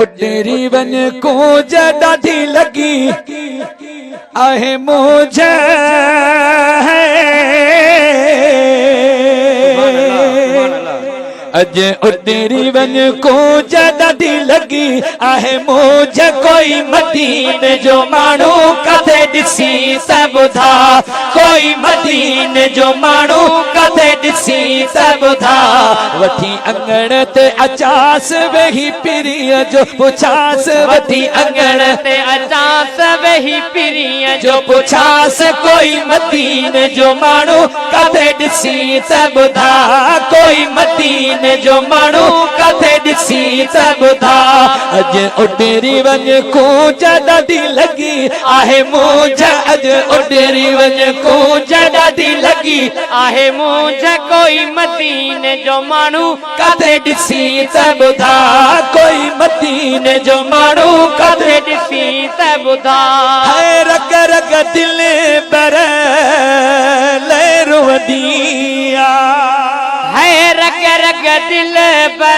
اڏري وڃ ڪونج ڏاڍي لڳي آهي مونجهه. اڄ اڏري وڃ ڪونج ڏاڍي لڳي آهي مونجهه. ڪوئي مديني جو ماڻهو ڪٿي ڏسي ته ٻڌاء، ڪوئي مديني جو ماڻهو ڪٿي ڏسي ته ٻڌاء. وٺي اڱڻ تي اچانس ويهي پرينء جو پڇانس، وٺي اڱڻ تي اچانس ويهي پرينء جو پڇانس، ڪوئي مديني جو ماڻهو ڪٿي ڏسين ته ٻڌاء، ڪوئي مديني جو ماڻهو ڪٿي ڏسين ته ٻڌاء. اڄ اڏري وڃ ڪونج ڏاڍي لڳي آهي مونجهه، اڄ اڏري وڃ ڪونج ڏاڍي لڳي آهي مونجهه. ڪوئي مديني جو ماڻهو ڪٿي ڏسين ته ٻڌاء، ڪوئي مديني جو ماڻهو ڪٿي ڏسين ته ٻڌاء. هاء رڳ رڳ دل بر لئه روئندي آ، هاء رڳ رڳ دل بر.